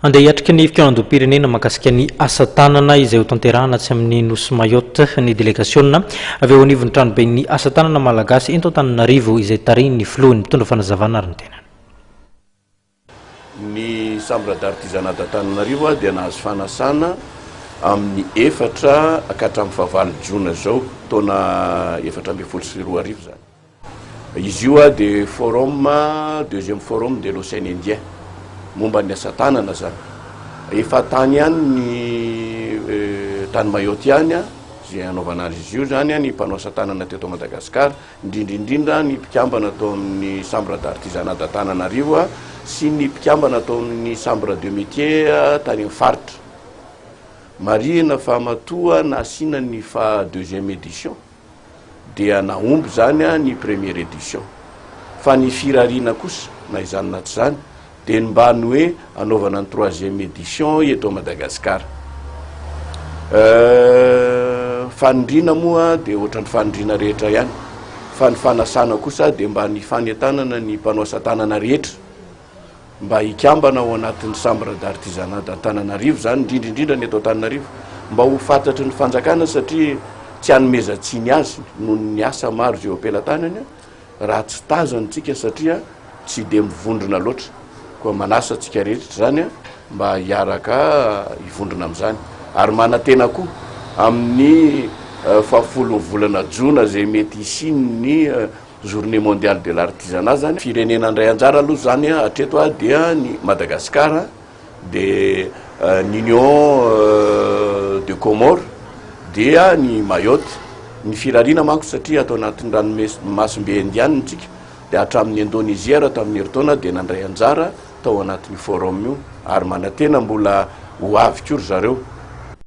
Andeha hiatrika ny fikaonandoham-pirenena mahakasika ny asa tanana izay hotanterahana atsy amin'ny Nosy Mayotte ny delegasiona avy eo anivon'ny tranoben'ny asa tanana malagasy eto Antananarivo izay tarihin'ny filohany. Mitondra fanazavana ary ny tenany. Ny Chambre d'Artisanat d'Antananarivo dia nahazo fanasana amin'ny efatra ka hatramin'ny fahavalo jona izao, taona 2014 izany. Izy io dia forum, deuxième forum de l'Océan Indien, momba ny asa tanana izany. Efa tany ihany ny tany Mayotte ihany izay hanaovana azy io izany ny mpanao asa tanana teto Madagasikara, indrindra indrindra ny mpikambana tao amin'ny Chambre d'Artisanat d'Antananarivo sy ny mpikambana tao amin'ny Chambre de Métiers tany amin'ny faritra. Marihina fa matoa nasiana ny faha deuxième édition dia nahomby izany ny première édition. Fa ny firariana kosa, na izany na tsy izany, dia ny mba ny hoe hanaovana ny troisième édition eto Madagasikara. Fanindriana moa dia ohatran'ny fanindriana rehetra ihany, fa ny fanasana kosa dia mba ny fanentanana ny mpanao asa tanana rehetra mba hikambana ao anatin'ny Chambre d'artisanat d'Antananarivo izany, indrindra indrindra ny eto Antananarivo, mba ho fantatry ny fanjakana satria tsy hanomezan-tsiny azy noho ny asa maro izay eo am-pelatanany raha tsy tazany tsika satria tsy dia mivondrona loatra. Koa manasa antsika rehetra izany mba hiaraka hivondrona amin'izany. Ary manantena koa amin'ny fahafolon'ny volana jona izay mety hisian'ny Journée mondiale de l'artisanat zany. Firenena handray anjara aloha zany hatreto dia ny Madagascar, dia ny Union de Comores, dia ny Mayotte. Ny firariana manko satria ato anatin'ny ranomasimbe Indiana tsika dia hatramin'ny Indonesia raha tamin'ny herintaona dia nandray anjara tao anatin'io forum io ary manantena mbola ho avy koa ry zareo.